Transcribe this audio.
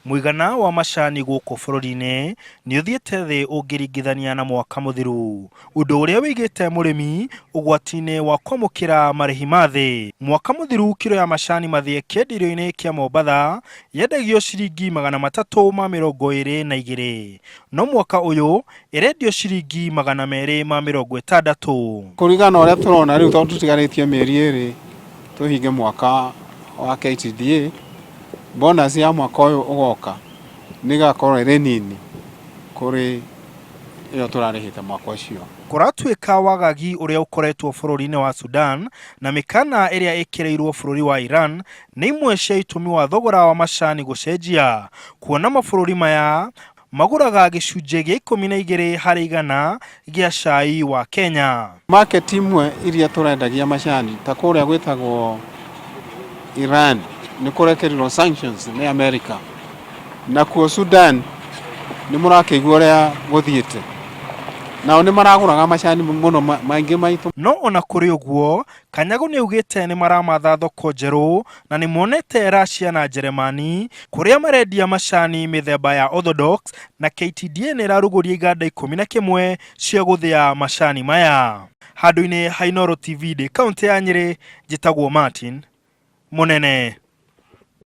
Mũigana wa macani gũkũ bũrũri-inĩ nĩ ũthiĩte thĩ ũngĩringithania na mwaka mũthiru, ũndũ ũrĩa wĩigĩte mũrĩmi ũgwati-inĩ wa kwamũkĩra marĩhi ma thĩ. Mwaka mũthiru kiro ya macani mathĩe kĩenderio-inĩ kĩa Mombatha yendagio ciringi 322, no mwaka ũyũ ĩrendio ciringi 260. Kũringana na ũrĩa tũrona rĩu tondũ tũtigarĩtie mĩeri ĩrĩ tũhinge mwaka wa KTDA, bonus ya mwaka ũyũ ũgoka nĩ ĩgakorwo ĩrĩ nini kũrĩ ĩyo tũrarĩhĩte mwaka ũcio. Kũratuĩka wagagi ũrĩa ũkoretwo bũrũri-inĩ wa Sudan na mĩkana ĩrĩa ĩkĩrĩirwo bũrũri wa Iran nĩ imwe cia itũmi wa thogora wa macani gũcenjia, kuona mabũrũri maya magũraga gĩcunjĩ gĩa 12 harĩ igana gĩa cai wa Kenya. Market imwe iria tũrendagia macani ta kũrĩa gwĩtagwo Iran nĩ kũrekĩrirwo sanctions nĩ America, nakuo Sudan nĩ mũrakĩigua ũrĩa gũthiĩte, nao nĩ maragũraga macani mũno maingĩ maitũ. No ona kũrĩ ũguo, Kanyagu nĩaugĩte nĩmaramatha thoko njerũ na nĩmonete Russia na Njeremani kũrĩa marendia macani mĩthemba ya Orthodox na KTDA nĩĩrarugũria iganda 11 cia gũthĩa macani maya. Handũ-inĩ ha Inooro TV ndĩ kauntĩ ya Nyĩrĩ, njĩtagwo Martin Mũnene.